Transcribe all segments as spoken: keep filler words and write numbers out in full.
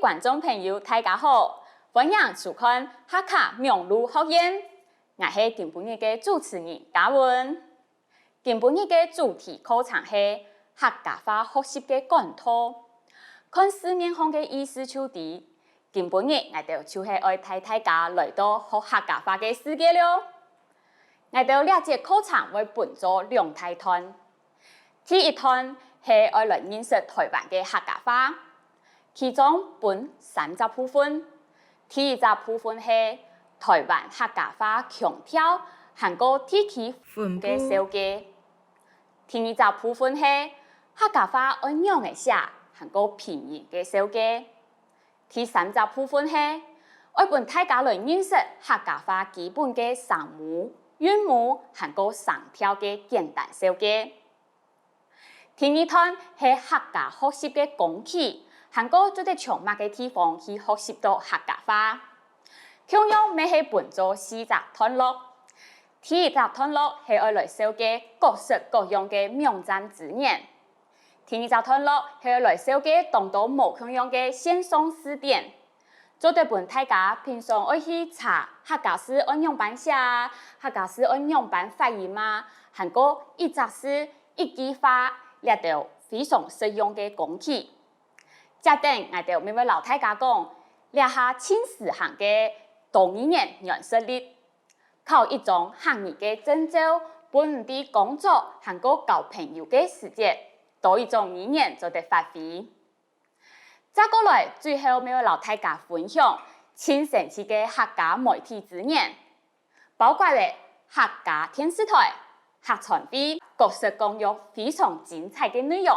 觀眾朋友，大家好，歡迎收看哈客網路學院，𠊎係今晡日个主持人嘉文。今晡日个主題課程係客家話學習个管道。看字面上个意思就知，今晡日𠊎兜就係愛帶大家來到學客家話个世界了。𠊎兜這節課程會分做兩大段。 第一段係愛來認識臺灣个客家話，其中分三隻部分。第一隻部分係臺灣客家話腔調，還過地區分布个紹介。第二隻部分係客家話愛仰仔寫，還過拼音个紹介。 第三隻部分係愛分大家來認識客家話基本个聲母、韻母，還過聲調个簡單紹介。第二段係客家學習个工具，還過做得從麼个地方去學習到客家話。共樣乜係分做四隻段落。第一隻段落係愛來紹介各式各樣个網站資源。 第二隻段落係來紹介當多無共樣个線上字典，做得分大家平常愛去查客家字愛仰般寫啊，客家字愛仰般發音啊，還過一隻字、一句話這兜非常實用个工具。接等𠊎兜乜會摎大家講，這下盡時行个多語言軟實力。 考一張客語个證照，分你在工作還過交朋友个時節，多一種語言做得發揮。再過來，最後乜愛摎大家分享盡神奇个客家媒體資源，包括了客家電視台、客傳會，各式各樣非常精彩个內容。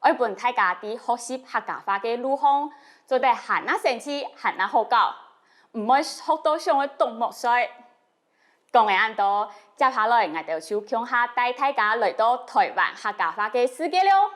愛分大家在學習客家話个路項，做得還較生趣，還較好搞，毋會學到想愛啄目睡。講了恁多，接下來𠊎兜就共下帶大家來到臺灣客家話个世界了。